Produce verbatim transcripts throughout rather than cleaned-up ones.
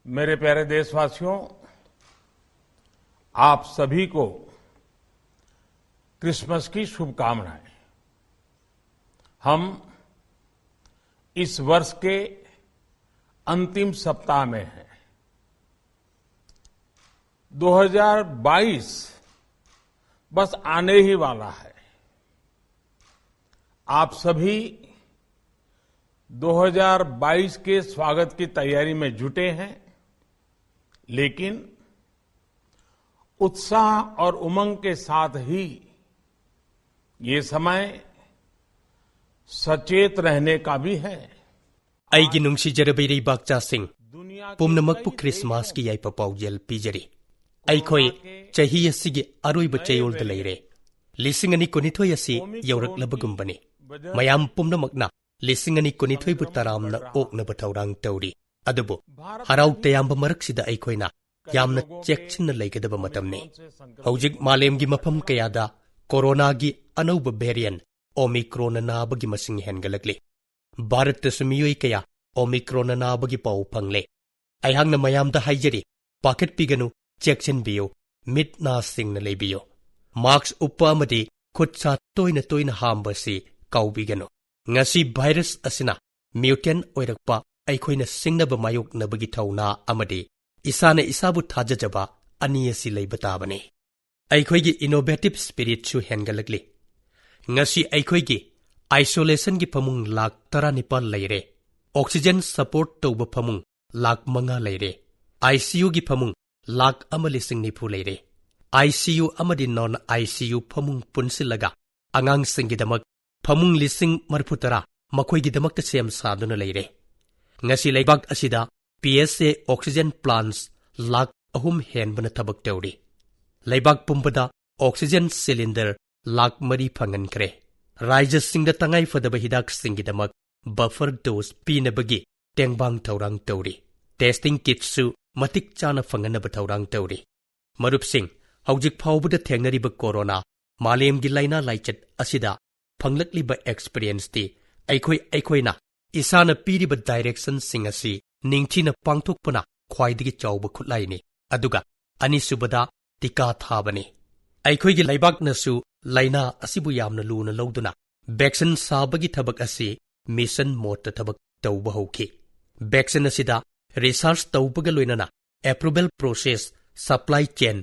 मेरे प्यारे देशवासियों, आप सभी को क्रिसमस की शुभकामनाएं। हम इस वर्ष के अंतिम सप्ताह में हैं। दो हज़ार बाईस बस आने ही वाला है। आप सभी दो हज़ार बाईस के स्वागत की तैयारी में जुटे हैं, लेकिन उत्साह और उमंग के साथ ही ये समय सचेत रहने का भी है। ꯑꯩꯒꯤ ꯅꯨꯡꯁꯤꯖꯔꯕ ꯏꯔꯩꯕꯥꯛꯆꯥꯁꯤꯡ ꯄꯨꯝꯅꯃꯛꯄꯨ ꯈ꯭ꯔꯤꯁꯃꯥꯁꯀꯤ ꯌꯥꯏꯐ ꯄꯥꯎꯖꯦꯜ ꯄꯤꯖꯔꯤ꯫ ꯑꯩꯈꯣꯏ ꯆꯍꯤ ꯑꯁꯤꯒꯤ ꯑꯔꯣꯏꯕ ꯆꯌꯣꯜꯗ ꯂꯩꯔꯦ꯫ ꯂꯤꯁꯤꯡ ꯑꯅꯤ ꯀꯨꯟꯅꯤꯊꯣꯏ ꯑꯁꯤ ꯌꯧꯔꯛꯂꯕꯒꯨꯝꯕꯅꯤ꯫ ꯃꯌꯥꯝ ꯄꯨꯝꯅꯃꯛꯅ ꯂꯤꯁꯤꯡ ꯑꯅꯤ ꯀꯨꯟꯅꯤꯊꯣꯏꯕꯨ ꯇꯔꯥꯝꯅ ꯑꯣꯛꯅꯕ ꯊꯧꯔꯥꯡ ꯇꯧꯔꯤ꯫ ꯑꯗꯨꯕꯨ ꯍꯔꯥꯎ ꯇꯌꯥꯝꯕ ꯃꯔꯛꯁꯤꯗ ꯑꯩꯈꯣꯏꯅ ꯌꯥꯝꯅ ꯆꯦꯛꯁꯤꯟꯅ ꯂꯩꯒꯗꯕ ꯃꯇꯝꯅꯤ꯫ ꯍꯧꯖꯤꯛ ꯃꯥꯂꯦꯝꯒꯤ ꯃꯐꯝ ꯀꯌꯥꯗ ꯀꯣꯔꯣꯅꯥꯒꯤ ꯑꯅꯧꯕ ꯚꯦꯔꯤꯌꯟ ꯑꯣꯃꯤꯀ꯭ꯔꯣꯟꯅ ꯅꯥꯕꯒꯤ ꯃꯁꯤꯡ ꯍꯦꯟꯒꯠꯂꯛꯂꯤ꯫ ꯚꯥꯔꯠꯇꯁꯨ ꯃꯤꯑꯣꯏ ꯀꯌꯥ ꯑꯣꯃꯤꯀ꯭ꯔꯣꯟꯅ ꯅꯥꯕꯒꯤ ꯄꯥꯎ ꯐꯪꯂꯦ꯫ ꯑꯩꯍꯥꯛꯅ ꯃꯌꯥꯝꯗ ꯍꯥꯏꯖꯔꯤ, ꯄꯥꯈꯠꯄꯤꯒꯅꯨ, ꯆꯦꯛꯁꯤꯟꯕꯤꯌꯨ, ꯃꯤꯠ ꯅꯥ ꯁꯤꯡꯅ ꯂꯩꯕꯤꯌꯨ꯫ ꯃꯥꯁꯛ ꯎꯞꯄ ꯑꯃꯗꯤ ꯈꯨꯠ ꯁꯥ ꯇꯣꯏꯅ ꯇꯣꯏꯅ ꯍꯥꯝꯕꯁꯤ ꯀꯥꯎꯕꯤꯒꯅꯨ꯫ ꯉꯁꯤ ꯚꯥꯏꯔꯁ ꯑꯁꯤꯅ ꯃ꯭ꯌꯨꯇꯦꯟ ꯑꯣꯏꯔꯛꯄ ꯑꯩꯈꯣꯏꯅ ꯁꯤꯡꯅꯕ ꯃꯥꯌꯣꯛꯅꯕꯒꯤ ꯊꯧꯅꯥ ꯑꯃꯗꯤ ꯏꯁꯥꯅ ꯏꯁꯥꯕꯨ ꯊꯥꯖꯖꯕ ꯑꯅꯤ ꯑꯁꯤ ꯂꯩꯕ ꯇꯥꯕꯅꯤ꯫ ꯑꯩꯈꯣꯏꯒꯤ ꯏꯅꯣꯚꯦꯇꯤꯚ ꯁ꯭ꯄꯤꯔꯤꯠꯁꯨ ꯍꯦꯟꯒꯠꯂꯛꯂꯤ꯫ ꯉꯁꯤ ꯑꯩꯈꯣꯏꯒꯤ ꯑꯥꯏꯁꯣꯂꯦꯁꯟꯒꯤ ꯐꯃꯨꯡ ꯂꯥꯈ ꯇꯔꯥꯅꯤꯄꯥꯜ ꯂꯩꯔꯦ꯫ ꯑꯣꯛꯁꯤꯖꯦꯟ ꯁꯄꯣꯔꯠ ꯇꯧꯕ ꯐꯃꯨꯡ ꯂꯥꯈ ꯃꯉꯥ ꯂꯩꯔꯦ꯫ ꯑꯥꯏꯁꯤꯌꯨꯒꯤ ꯐꯃꯨꯡ ꯂꯥꯈ ꯑꯃ ꯂꯤꯁꯤꯡ ꯅꯤꯐꯨ ꯂꯩꯔꯦ꯫ ꯑꯥꯏꯁꯤꯌꯨ ꯑꯃꯗꯤ ꯅꯣꯟ ꯑꯥꯏꯁꯤꯌꯨ ꯐꯃꯨꯡ ꯄꯨꯟꯁꯤꯜꯂꯒ ꯑꯉꯥꯡꯁꯤꯡꯒꯤꯗꯃꯛ ꯐꯃꯨꯡ ꯂꯤꯁꯤꯡ ꯃꯔꯤꯐꯨ ꯇꯔꯥ ꯃꯈꯣꯏꯒꯤꯗꯃꯛꯇ ꯁꯦꯝ ꯁꯥꯗꯨꯅ ꯂꯩꯔꯦ꯫ ꯉꯁꯤ ꯂꯩꯕꯥꯛ ꯑꯁꯤꯗ ꯄꯤ ꯑꯦꯁ ꯑꯦ ꯑꯣꯛꯁꯤꯖꯦꯟ ꯄ꯭ꯂꯥꯟꯠꯁ ꯂꯥꯈ ꯑꯍꯨꯝ ꯍꯦꯟꯕꯅ ꯊꯕꯛ ꯇꯧꯔꯤ꯫ ꯂꯩꯕꯥꯛ ꯄꯨꯝꯕꯗ ꯑꯣꯛꯁꯤꯖꯦꯟ ꯁꯤꯂꯤꯟꯗꯔ ꯂꯥꯈ ꯃꯔꯤ ꯐꯪꯍꯟꯈ꯭ꯔꯦ꯫ ꯔꯥꯏꯖ꯭ꯌꯁꯤꯡꯗ ꯇꯉꯥꯏꯐꯗꯕ ꯍꯤꯗꯥꯛꯁꯤꯡꯒꯤꯗꯃꯛ ꯕꯐꯔ ꯗꯣꯁ ꯄꯤꯅꯕꯒꯤ ꯇꯦꯡꯕꯥꯡ ꯊꯧꯔꯥꯡ ꯇꯧꯔꯤ꯫ ꯇꯦꯁꯇꯤꯡ ꯀꯤꯠꯁꯨ ꯃꯇꯤꯛ ꯆꯥꯅ ꯐꯪꯍꯟꯅꯕ ꯊꯧꯔꯥꯡ ꯇꯧꯔꯤ꯫ ꯃꯔꯨꯞꯁꯤꯡ, ꯍꯧꯖꯤꯛ ꯐꯥꯎꯕꯗ ꯊꯦꯡꯅꯔꯤꯕ ꯀꯣꯔꯣꯅꯥ ꯃꯥꯂꯦꯝꯒꯤ ꯂꯥꯏꯅꯥ ꯂꯥꯏꯆꯠ ꯑꯁꯤꯗ ꯐꯪꯂꯛꯂꯤꯕ ꯑꯦꯛꯁꯄꯤꯔꯤꯌꯦꯟꯁꯇꯤ ꯑꯩꯈꯣꯏ ꯑꯩꯈꯣꯏꯅ ꯏꯁꯥꯅ ꯄꯤꯔꯤꯕ ꯗꯥꯏꯔꯦꯛꯁꯟꯁꯤꯡ ꯑꯁꯤ ꯅꯤꯡꯊꯤꯅ ꯄꯥꯡꯊꯣꯛꯄꯅ ꯈ꯭ꯋꯥꯏꯗꯒꯤ ꯆꯥꯎꯕ ꯈꯨꯠꯂꯥꯏꯅꯤ꯫ ꯑꯗꯨꯒ ꯑꯅꯤꯁꯨꯕꯗ ꯇꯤꯀꯥ ꯊꯥꯕꯅꯤ꯫ ꯑꯩꯈꯣꯏꯒꯤ ꯂꯩꯕꯥꯛꯅꯁꯨ ꯂꯥꯏꯅꯥ ꯑꯁꯤꯕꯨ ꯌꯥꯝꯅ ꯂꯨꯅ ꯂꯧꯗꯨꯅ vaccine ꯁꯥꯕꯒꯤ ꯊꯕꯛ ꯑꯁꯤ mission modeꯇ ꯊꯕꯛ ꯇꯧꯕ ꯍꯧꯈꯤ꯫ Vaccine ꯑꯁꯤꯗ research ꯇꯧꯕꯒ ꯂꯣꯏꯅꯅ approval process, supply chain,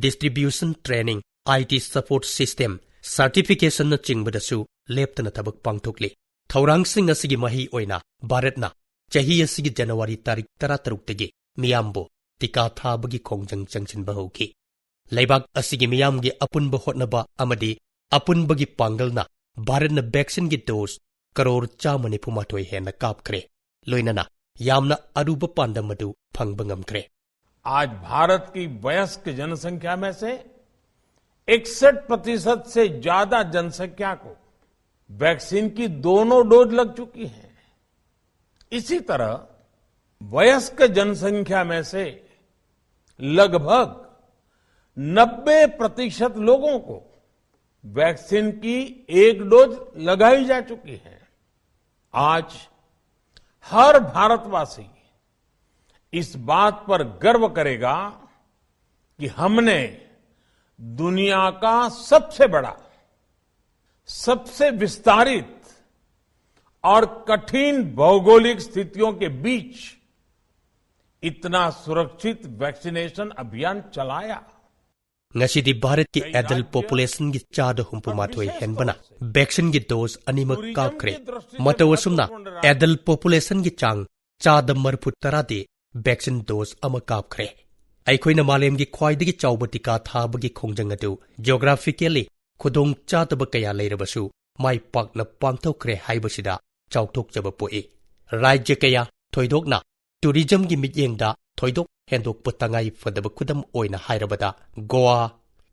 distribution, training, IT support system, certificationꯅꯆꯤꯡꯕꯗꯁꯨ ꯂꯦꯞꯇꯅ ꯊꯕꯛ ꯄꯥꯡꯊꯣꯛꯂꯤ꯫ ꯊꯧꯔꯥꯡꯁꯤꯡ ꯑꯁꯤꯒꯤ ꯃꯍꯩ ꯑꯣꯏꯅ ꯚꯥꯔꯠꯅ ꯆꯍꯤ ꯑꯁꯤꯒꯤ January ꯇꯥꯔꯤꯛ ꯇꯔꯥꯇꯔꯨꯛꯇꯒꯤ ꯃꯤꯌꯥꯝꯕꯨ ꯇꯤꯀꯥ ꯊꯥꯕꯒꯤ ꯈꯣꯡꯖꯪ ꯆꯪꯁꯤꯟꯕ ꯍꯧꯈꯤ꯫ ꯂꯩꯕꯥꯛ ꯑꯁꯤꯒꯤ ꯃꯤꯌꯥꯝꯒꯤ ꯑꯄꯨꯟꯕ ꯍꯣꯠꯅꯕ ꯑꯃꯗꯤ ꯑꯄꯨꯟꯕꯒꯤ ꯄꯥꯡꯒꯜꯅ ꯚꯥꯔꯠꯅ vaccineꯒꯤ dose ꯀꯔꯣꯔ ꯆꯥꯝꯃ ꯅꯤꯐꯨ ꯃꯥꯊꯣꯏ ꯍꯦꯟꯅ ꯀꯥꯞꯈ꯭ꯔꯦ꯫ ꯂꯣꯏꯅꯅ ꯌꯥꯝꯅ ꯑꯔꯨꯕ ꯄꯥꯟꯗꯝ ꯑꯗꯨ ꯐꯪꯕ ꯉꯝꯈ꯭ꯔꯦ꯫ आज भारत की वयस्क जनसंख्या में से इकसठ प्रतिशत से ज्यादा जनसंख्या को वैक्सीन की दोनों डोज लग चुकी है। इसी तरह वयस्क जनसंख्या में से लगभग नब्बे प्रतिशत लोगों को वैक्सीन की एक डोज लगाई जा चुकी है। आज हर भारतवासी इस बात पर गर्व करेगा कि हमने दुनिया का सबसे बड़ा, सबसे विस्तारित और कठिन भौगोलिक स्थितियों के बीच इतना सुरक्षित वैक्सीनेशन अभियान चलाया। ꯉꯁꯤꯗꯤ ꯚꯥꯔꯠꯀꯤ adult populationꯒꯤ ꯆꯥꯗ ꯍꯨꯝꯐꯨ ꯃꯥꯊꯣꯏ ꯍꯦꯟꯕꯅ vaccineꯒꯤ dose ꯑꯅꯤꯃꯛ ꯀꯥꯞꯈ꯭ꯔꯦ꯫ ꯃꯇꯧ ꯑꯁꯨꯝꯅ adult populationꯒꯤ ꯆꯥꯡ ꯆꯥꯗ ꯃꯔꯤꯐꯨ ꯇꯔꯥꯗꯤ vaccine dose ꯑꯃ ꯀꯥꯞꯈ꯭ꯔꯦ꯫ ꯑꯩꯈꯣꯏꯅ ꯃꯥꯂꯦꯝꯒꯤ ꯈ꯭ꯋꯥꯏꯗꯒꯤ ꯆꯥꯎꯕ ꯇꯤꯀꯥ ꯊꯥꯕꯒꯤ ꯈꯣꯡꯖꯪ ꯑꯗꯨ geographically ꯈꯨꯗꯣꯡ ꯆꯥꯗꯕ ꯀꯌꯥ ꯂꯩꯔꯕꯁꯨ ꯃꯥꯏ ꯄꯥꯛꯅ ꯄꯥꯡꯊꯣꯛꯈ꯭ꯔꯦ ꯍꯥꯏꯕꯁꯤꯗ ꯆꯥꯎꯊꯣꯛꯆꯕ ꯄꯣꯛꯏ꯫ ꯔꯥꯖ꯭ꯌ ꯀꯌꯥ, ꯊꯣꯏꯗꯣꯛꯅ tourismꯒꯤ ꯃꯤꯠꯌꯦꯡꯗ ꯊꯣꯏꯗꯣꯛ ꯍꯦꯟꯗꯣꯛꯄ ꯇꯉꯥꯏ ꯐꯗꯕ ꯈꯨꯗꯝ ꯑꯣꯏꯅ ꯍꯥꯏꯔꯕꯗ, ꯒꯣꯋꯥ,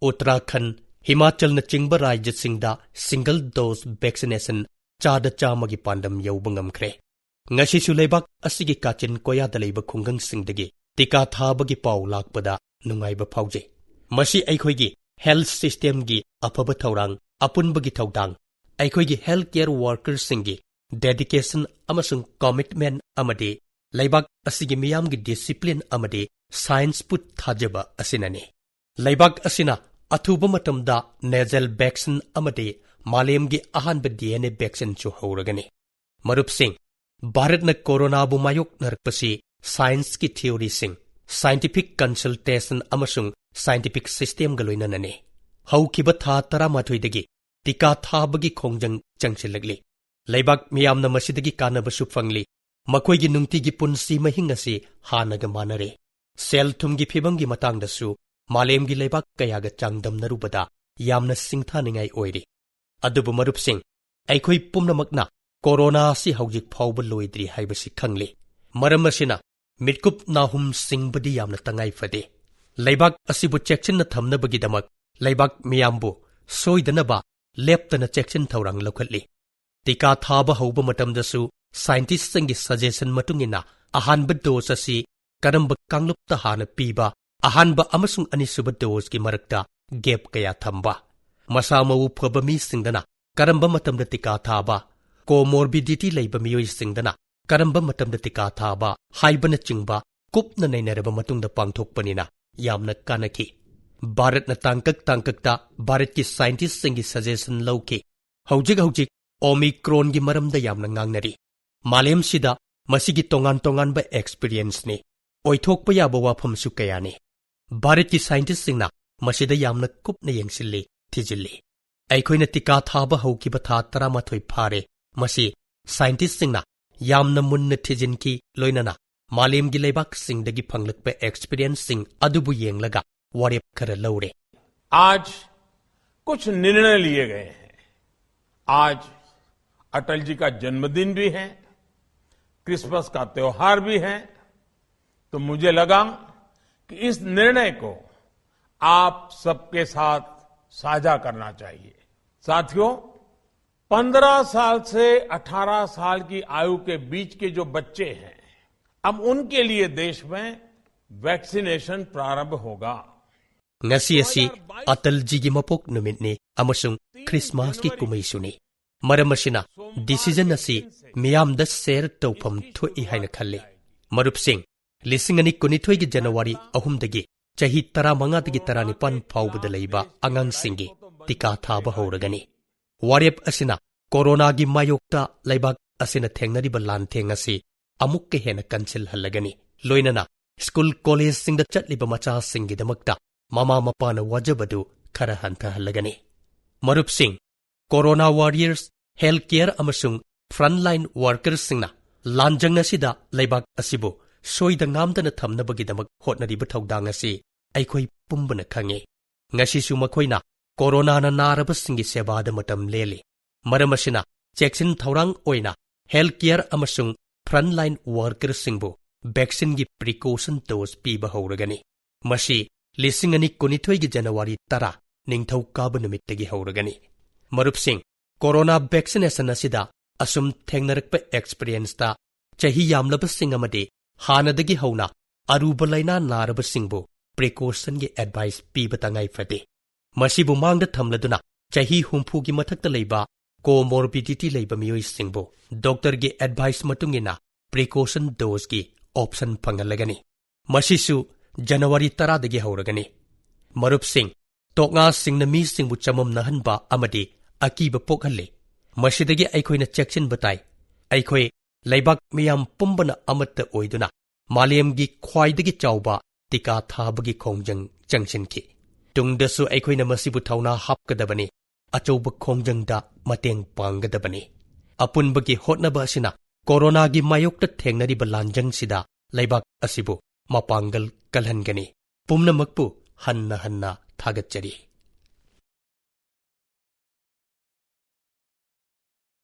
ꯎꯠꯇꯔꯥꯈꯟꯗ, ꯍꯤꯃꯥꯆꯜꯅꯆꯤꯡꯕ ꯔꯥꯖ꯭ꯌꯁꯤꯡꯗ single dose vaccination ꯆꯥꯗ ꯆꯥꯝꯃꯒꯤ ꯄꯥꯟꯗꯝ ꯌꯧꯕ ꯉꯝꯈ꯭ꯔꯦ꯫ ꯉꯁꯤꯁꯨ ꯂꯩꯕꯥꯛ ꯑꯁꯤꯒꯤ ꯀꯥꯆꯤꯟ ꯀꯣꯌꯥꯗ ꯂꯩꯕ ꯈꯨꯡꯒꯪꯁꯤꯡꯗꯒꯤ ꯇꯤꯀꯥ ꯊꯥꯕꯒꯤ ꯄꯥꯎ ꯂꯥꯛꯄꯗ ꯅꯨꯡꯉꯥꯏꯕ ꯐꯥꯎꯖꯩ꯫ ꯃꯁꯤ ꯑꯩꯈꯣꯏꯒꯤ health systemꯒꯤ ꯑꯐꯕ ꯊꯧꯔꯥꯡ, ꯑꯄꯨꯟꯕꯒꯤ ꯊꯧꯗꯥꯡ, ꯑꯩꯈꯣꯏꯒꯤ health care workerꯁꯤꯡꯒꯤ dedication ꯑꯃꯁꯨꯡ commitment ꯑꯃꯗꯤ ꯂꯩꯕꯥꯛ ꯑꯁꯤꯒꯤ ꯃꯤꯌꯥꯝꯒꯤ ꯗꯤꯁꯤꯄ꯭ꯂꯤꯟ ꯑꯃꯗꯤ ꯁꯥꯏꯟꯁꯄꯨ ꯊꯥꯖꯕ ꯑꯁꯤꯅꯅꯤ꯫ ꯂꯩꯕꯥꯛ ꯑꯁꯤꯅ ꯑꯊꯨꯕ ꯃꯇꯝꯗ ꯅꯦꯖꯜ ꯚꯦꯛꯁꯤꯟ ꯑꯃꯗꯤ ꯃꯥꯂꯦꯝꯒꯤ ꯑꯍꯥꯟꯕ ꯗꯤ ꯑꯦꯟ ꯑꯦ ꯚꯦꯛꯁꯤꯟꯁꯨ ꯍꯧꯔꯒꯅꯤ꯫ ꯃꯔꯨꯞꯁꯤꯡ, ꯚꯥꯔꯠꯅ ꯀꯣꯔꯣꯅꯥꯕꯨ ꯃꯥꯌꯣꯛꯅꯔꯛꯄꯁꯤ ꯁꯥꯏꯟꯁꯀꯤ ꯊꯤꯑꯣꯔꯤꯁꯤꯡ, ꯁꯥꯏꯟꯇꯤꯐꯤꯛ ꯀꯟꯁꯜꯇꯦꯁꯟ ꯑꯃꯁꯨꯡ ꯁꯥꯏꯟꯇꯤꯐꯤꯛ ꯁꯤꯁꯇꯦꯝꯒ ꯂꯣꯏꯅꯅꯅꯤ꯫ ꯍꯧꯈꯤꯕ ꯊꯥ ꯇꯔꯥꯃꯥꯊꯣꯏꯗꯒꯤ ꯇꯤꯀꯥ ꯊꯥꯕꯒꯤ ꯈꯣꯡꯖꯪ ꯆꯪꯁꯤꯜꯂꯛꯂꯤ꯫ ꯂꯩꯕꯥꯛ ꯃꯤꯌꯥꯝꯅ ꯃꯁꯤꯗꯒꯤ ꯀꯥꯟꯅꯕꯁꯨ ꯐꯪꯂꯤ꯫ ꯃꯈꯣꯏꯒꯤ ꯅꯨꯡꯇꯤꯒꯤ ꯄꯨꯟꯁꯤ ꯃꯍꯤꯡ ꯑꯁꯤ ꯍꯥꯟꯅꯒ ꯃꯥꯟꯅꯔꯦ꯫ ꯁꯦꯜ ꯊꯨꯝꯒꯤ ꯐꯤꯕꯝꯒꯤ ꯃꯇꯥꯡꯗꯁꯨ ꯃꯥꯂꯦꯝꯒꯤ ꯂꯩꯕꯥꯛ ꯀꯌꯥꯒ ꯆꯥꯡꯗꯝꯅꯔꯨꯕꯗ ꯌꯥꯝꯅ ꯁꯤꯡꯊꯥꯅꯤꯡꯉꯥꯏ ꯑꯣꯏꯔꯤ꯫ ꯑꯗꯨꯕꯨ ꯃꯔꯨꯞꯁꯤꯡ, ꯑꯩꯈꯣꯏ ꯄꯨꯝꯅꯃꯛꯅ ꯀꯣꯔꯣꯅꯥ ꯑꯁꯤ ꯍꯧꯖꯤꯛ ꯐꯥꯎꯕ ꯂꯣꯏꯗ꯭ꯔꯤ ꯍꯥꯏꯕꯁꯤ ꯈꯪꯂꯤ꯫ ꯃꯔꯝ ꯑꯁꯤꯅ ꯃꯤꯠꯀꯨꯞ ꯅꯥꯍꯨꯝ ꯁꯤꯡꯕꯗꯤ ꯌꯥꯝꯅ ꯇꯉꯥꯏ ꯐꯗꯦ꯫ ꯂꯩꯕꯥꯛ ꯑꯁꯤꯕꯨ ꯆꯦꯛꯁꯤꯟꯅ ꯊꯝꯅꯕꯒꯤꯗꯃꯛ ꯂꯩꯕꯥꯛ ꯃꯤꯌꯥꯝꯕꯨ ꯁꯣꯏꯗꯅꯕ ꯂꯦꯞꯇꯅ ꯆꯦꯛꯁꯤꯟ ꯊꯧꯔꯥꯡ ꯂꯧꯈꯠꯂꯤ꯫ ꯇꯤꯀꯥ ꯊꯥꯕ ꯍꯧꯕ ꯃꯇꯝꯗꯁꯨ ꯁꯥꯏꯟꯇꯤꯁꯁꯤꯡꯒꯤ ꯁꯖꯦꯁꯟ ꯃꯇꯨꯡ ꯏꯟꯅ ꯑꯍꯥꯟꯕ ꯗꯣꯁ ꯑꯁꯤ ꯀꯔꯝꯕ ꯀꯥꯡꯂꯨꯞꯇ ꯍꯥꯟꯅ ꯄꯤꯕ, ꯑꯍꯥꯟꯕ ꯑꯃꯁꯨꯡ ꯑꯅꯤꯁꯨꯕ ꯗꯣꯁꯀꯤ ꯃꯔꯛꯇ ꯒꯦꯞ ꯀꯌꯥ ꯊꯝꯕ, ꯃꯁꯥ ꯃꯎ ꯐꯕ ꯃꯤꯁꯤꯡꯗꯅ ꯀꯔꯝꯕ ꯃꯇꯝꯗ ꯇꯤꯀꯥ ꯊꯥꯕ, ꯀꯣꯃꯣꯔꯕꯤꯗꯤꯇꯤ ꯂꯩꯕ ꯃꯤꯑꯣꯏꯁꯤꯡꯗꯅ ꯀꯔꯝꯕ ꯃꯇꯝꯗ ꯇꯤꯀꯥ ꯊꯥꯕ ꯍꯥꯏꯕꯅꯆꯤꯡꯕ ꯀꯨꯞꯅ ꯅꯩꯅꯔꯕ ꯃꯇꯨꯡꯗ ꯄꯥꯡꯊꯣꯛꯄꯅꯤꯅ ꯌꯥꯝꯅ ꯀꯥꯟꯅꯈꯤ꯫ ꯚꯥꯔꯠꯅ ꯇꯥꯡꯀꯛ ꯇꯥꯡꯀꯛꯇ ꯚꯥꯔꯠꯀꯤ ꯁꯥꯏꯟꯇꯤꯁꯁꯤꯡꯒꯤ ꯁꯖꯦꯁꯟ ꯂꯧꯈꯤ꯫ ꯍꯧꯖꯤꯛ ꯍꯧꯖꯤꯛ ꯑꯣꯃꯤꯀ꯭ꯔꯣꯟꯒꯤ ꯃꯔꯝꯗ ꯌꯥꯝꯅ ꯉꯥꯡꯅꯔꯤ꯫ ꯃꯥꯂꯦꯝꯁꯤꯗ ꯃꯁꯤꯒꯤ ꯇꯣꯉꯥꯟ ꯇꯣꯉꯥꯟꯕ ꯑꯦꯛꯁꯄꯤꯔꯤꯌꯦꯟꯁꯅꯤ꯫ ꯑꯣꯏꯊꯣꯛꯄ ꯌꯥꯕ ꯋꯥꯐꯝꯁꯨ ꯀꯌꯥꯅꯤ꯫ ꯚꯥꯔꯠꯀꯤ ꯁꯥꯏꯟꯇꯤꯁꯁꯤꯡꯅ ꯃꯁꯤꯗ ꯌꯥꯝꯅ ꯀꯨꯞꯅ ꯌꯦꯡꯁꯤꯜꯂꯤ, ꯊꯤꯖꯤꯜꯂꯤ꯫ ꯑꯩꯈꯣꯏꯅ ꯇꯤꯀꯥ ꯊꯥꯕ ꯍꯧꯈꯤꯕ ꯊꯥ ꯇꯔꯥꯃꯥꯊꯣꯏ ꯐꯥꯔꯦ꯫ ꯃꯁꯤ ꯁꯥꯏꯟꯇꯤꯁꯁꯤꯡꯅ ꯌꯥꯝꯅ ꯃꯨꯟꯅ ꯊꯤꯖꯤꯟꯈꯤ, ꯂꯣꯏꯅꯅ ꯃꯥꯂꯦꯝꯒꯤ ꯂꯩꯕꯥꯛꯁꯤꯡꯗꯒꯤ ꯐꯪꯂꯛꯄ ꯑꯦꯛꯁꯄꯤꯔꯤꯌꯦꯟꯁꯁꯤꯡ ꯑꯗꯨꯕꯨ ꯌꯦꯡꯂꯒ ꯋꯥꯔꯦꯞ ꯈꯔ ꯂꯧꯔꯦ꯫ आज कुछ निर्णय लिए गए हैं। आज अटल जी का जन्मदिन भी है, क्रिसमस का त्योहार भी है, तो मुझे लगा कि इस निर्णय को आप सबके साथ साझा करना चाहिए। साथियों, पन्द्रह साल से अठारह साल की आयु के बीच के जो बच्चे हैं, अब उनके लिए देश में वैक्सीनेशन प्रारंभ होगा। ꯉꯁꯤ ꯑꯁꯤ ꯑꯇꯜꯖꯤꯒꯤ ꯃꯄꯣꯛ ꯅꯨꯃꯤꯠꯅꯤ ꯑꯃꯁꯨꯡ ꯈ꯭ꯔꯤꯁꯃꯥꯁꯀꯤ ꯀꯨꯝꯍꯩꯁꯨꯅꯤ꯫ ꯃꯔꯝ ꯑꯁꯤꯅ ꯗꯤꯁꯤꯖꯟ ꯑꯁꯤ ꯃꯤꯌꯥꯝꯗ ꯁꯦꯌꯔ ꯇꯧꯐꯝ ꯊꯣꯛꯏ ꯍꯥꯏꯅ ꯈꯜꯂꯤ꯫ ꯃꯔꯨꯞꯁꯤꯡ, ꯂꯤꯁꯤꯡ ꯑꯅꯤ ꯀꯨꯟꯅꯤꯊꯣꯏꯒꯤ ꯖꯅꯋꯥꯔꯤ ꯑꯍꯨꯝꯗꯒꯤ ꯆꯍꯤ ꯇꯔꯥꯃꯉꯥꯗꯒꯤ ꯇꯔꯥꯅꯤꯄꯥꯟ ꯐꯥꯎꯕꯗ ꯂꯩꯕ ꯑꯉꯥꯡꯁꯤꯡꯒꯤ ꯇꯤꯀꯥ ꯊꯥꯕ ꯍꯧꯔꯒꯅꯤ꯫ ꯋꯥꯔꯦꯞ ꯑꯁꯤꯅ ꯀꯣꯔꯣꯅꯥꯒꯤ ꯃꯥꯌꯣꯛꯇ ꯂꯩꯕꯥꯛ ꯑꯁꯤꯅ ꯊꯦꯡꯅꯔꯤꯕ ꯂꯥꯟꯊꯦꯡ ꯑꯁꯤ ꯑꯃꯨꯛꯀ ꯍꯦꯟꯅ ꯀꯟꯁꯤꯜꯍꯜꯂꯒꯅꯤ꯫ ꯂꯣꯏꯅꯅ ꯁ꯭ꯀꯨꯜ ꯀꯣꯂꯦꯖꯁꯤꯡꯗ ꯆꯠꯂꯤꯕ ꯃꯆꯥꯁꯤꯡꯒꯤꯗꯃꯛꯇ ꯃꯃꯥ ꯃꯄꯥꯅ ꯋꯥꯖꯕꯗꯨ ꯈꯔ ꯍꯟꯊꯍꯜꯂꯒꯅꯤ꯫ ꯃꯔꯨꯞꯁꯤꯡ, ꯀꯣꯔꯣꯅꯥ ꯋꯥꯔꯤꯌꯔꯁ, ꯍꯦꯜꯊ ꯀꯦꯌꯔ ꯑꯃꯁꯨꯡ ꯐ꯭ꯔꯟꯠꯂꯥꯏꯟ ꯋꯥꯔꯀꯔꯁꯤꯡꯅ ꯂꯥꯟꯖꯪ ꯑꯁꯤꯗ ꯂꯩꯕꯥꯛ ꯑꯁꯤꯕꯨ ꯁꯣꯏꯗ ꯉꯥꯝꯗꯅ ꯊꯝꯅꯕꯒꯤꯗꯃꯛ ꯍꯣꯠꯅꯔꯤꯕ ꯊꯧꯗꯥꯡ ꯑꯁꯤ ꯑꯩꯈꯣꯏ ꯄꯨꯝꯕꯅ ꯈꯪꯏ꯫ ꯉꯁꯤꯁꯨ ꯃꯈꯣꯏꯅ ꯀꯣꯔꯣꯅꯥꯅ ꯅꯥꯔꯕꯁꯤꯡꯒꯤ ꯁꯦꯕꯥꯗ ꯃꯇꯝ ꯂꯦꯜꯂꯤ꯫ ꯃꯔꯝ ꯑꯁꯤꯅ, ꯆꯦꯛꯁꯤꯟ ꯊꯧꯔꯥꯡ ꯑꯣꯏꯅ ꯍꯦꯜꯊ ꯀꯦꯌꯔ ꯑꯃꯁꯨꯡ ꯐ꯭ꯔꯟꯠꯂꯥꯏꯟ ꯋꯥꯔꯀꯔꯁꯤꯡꯕꯨ ꯚꯦꯛꯁꯤꯟꯒꯤ ꯄ꯭ꯔꯤꯀꯣꯁꯟ ꯗꯣꯁ ꯄꯤꯕ ꯍꯧꯔꯒꯅꯤ꯫ ꯃꯁꯤ ꯂꯤꯁꯤꯡ ꯑꯅꯤ ꯀꯨꯟꯅꯤꯊꯣꯏꯒꯤ ꯖꯅꯋꯥꯔꯤ ꯇꯔꯥ, ꯅꯤꯡꯊꯧꯀꯥꯕ ꯅꯨꯃꯤꯠꯇꯒꯤ ꯍꯧꯔꯒꯅꯤ꯫ ꯃꯔꯨꯞꯁꯤꯡ, ꯀꯣꯔꯣꯅꯥ ꯚꯦꯛꯁꯤꯅꯦꯁꯟ ꯑꯁꯤꯗ ꯑꯁꯨꯝ ꯊꯦꯡꯅꯔꯛꯄ ꯑꯦꯛꯁꯄꯤꯔꯤꯌꯦꯟꯁꯇ, ꯆꯍꯤ ꯌꯥꯝꯂꯕꯁꯤꯡ ꯑꯃꯗꯤ ꯍꯥꯟꯅꯗꯒꯤ ꯍꯧꯅ ꯑꯔꯨꯕ ꯂꯥꯏꯅꯥ ꯅꯥꯔꯕꯁꯤꯡꯕꯨ ꯄ꯭ꯔꯤꯀꯣꯁꯟꯒꯤ ꯑꯦꯗꯚꯥꯏꯁ ꯄꯤꯕ ꯇꯉꯥꯏ ꯐꯗꯦ꯫ ꯃꯁꯤꯕꯨ ꯃꯥꯡꯗ ꯊꯝꯂꯗꯨꯅ, ꯆꯍꯤ ꯍꯨꯝꯐꯨꯒꯤ ꯃꯊꯛꯇ ꯂꯩꯕ ꯀꯣꯃꯣꯔꯕꯤꯗꯤꯇꯤ ꯂꯩꯕ ꯃꯤꯑꯣꯏꯁꯤꯡꯕꯨ ꯗꯣꯛꯇꯔꯒꯤ ꯑꯦꯗꯚꯥꯏꯁ ꯃꯇꯨꯡ ꯏꯟꯅ ꯄ꯭ꯔꯤꯀꯣꯁꯟ ꯗꯣꯁꯀꯤ ꯑꯣꯞꯁꯟ ꯐꯪꯍꯜꯂꯒꯅꯤ꯫ ꯃꯁꯤꯁꯨ ꯖꯅꯋꯥꯔꯤ ꯇꯔꯥꯗꯒꯤ ꯍꯧꯔꯒꯅꯤ꯫ ꯃꯔꯨꯞꯁꯤꯡ, ꯇꯣꯛꯉꯥꯁꯤꯡꯅ ꯃꯤꯁꯤꯡꯕꯨ ꯆꯃꯝꯅꯍꯟꯕ ꯑꯃꯗꯤ ꯑꯀꯤꯕ ꯄꯣꯛꯍꯜꯂꯤ꯫ ꯃꯁꯤꯗꯒꯤ ꯑꯩꯈꯣꯏꯅ ꯆꯦꯛꯁꯤꯟꯕ ꯇꯥꯏ꯫ ꯑꯩꯈꯣꯏ ꯂꯩꯕꯥꯛ ꯃꯤꯌꯥꯝ ꯄꯨꯝꯕꯅ ꯑꯃꯠꯇ ꯑꯣꯏꯗꯨꯅ ꯃꯥꯂꯦꯝꯒꯤ ꯈ꯭ꯋꯥꯏꯗꯒꯤ ꯆꯥꯎꯕ ꯇꯤꯀꯥ ꯊꯥꯕꯒꯤ ꯈꯣꯡꯖꯪ ꯆꯪꯁꯤꯟꯈꯤ꯫ ꯇꯨꯡꯗꯁꯨ ꯑꯩꯈꯣꯏꯅ ꯃꯁꯤꯕꯨ ꯊꯧꯅꯥ ꯍꯥꯞꯀꯗꯕꯅꯤ, ꯑꯆꯧꯕ ꯈꯣꯡꯖꯪꯗ ꯃꯇꯦꯡ ꯄꯥꯡꯒꯗꯕꯅꯤ꯫ ꯑꯄꯨꯟꯕꯒꯤ ꯍꯣꯠꯅꯕ ꯑꯁꯤꯅ ꯀꯣꯔꯣꯅꯥꯒꯤ ꯃꯥꯌꯣꯛꯇ ꯊꯦꯡꯅꯔꯤꯕ ꯂꯥꯟꯖꯪꯁꯤꯗ ꯂꯩꯕꯥꯛ ꯑꯁꯤꯕꯨ ꯃꯄꯥꯡꯒꯜ ꯀꯜꯍꯟꯒꯅꯤ꯫ ꯄꯨꯝꯅꯃꯛꯄꯨ ꯍꯟꯅ ꯍꯟꯅ ꯊꯥꯒꯠꯆꯔꯤ꯫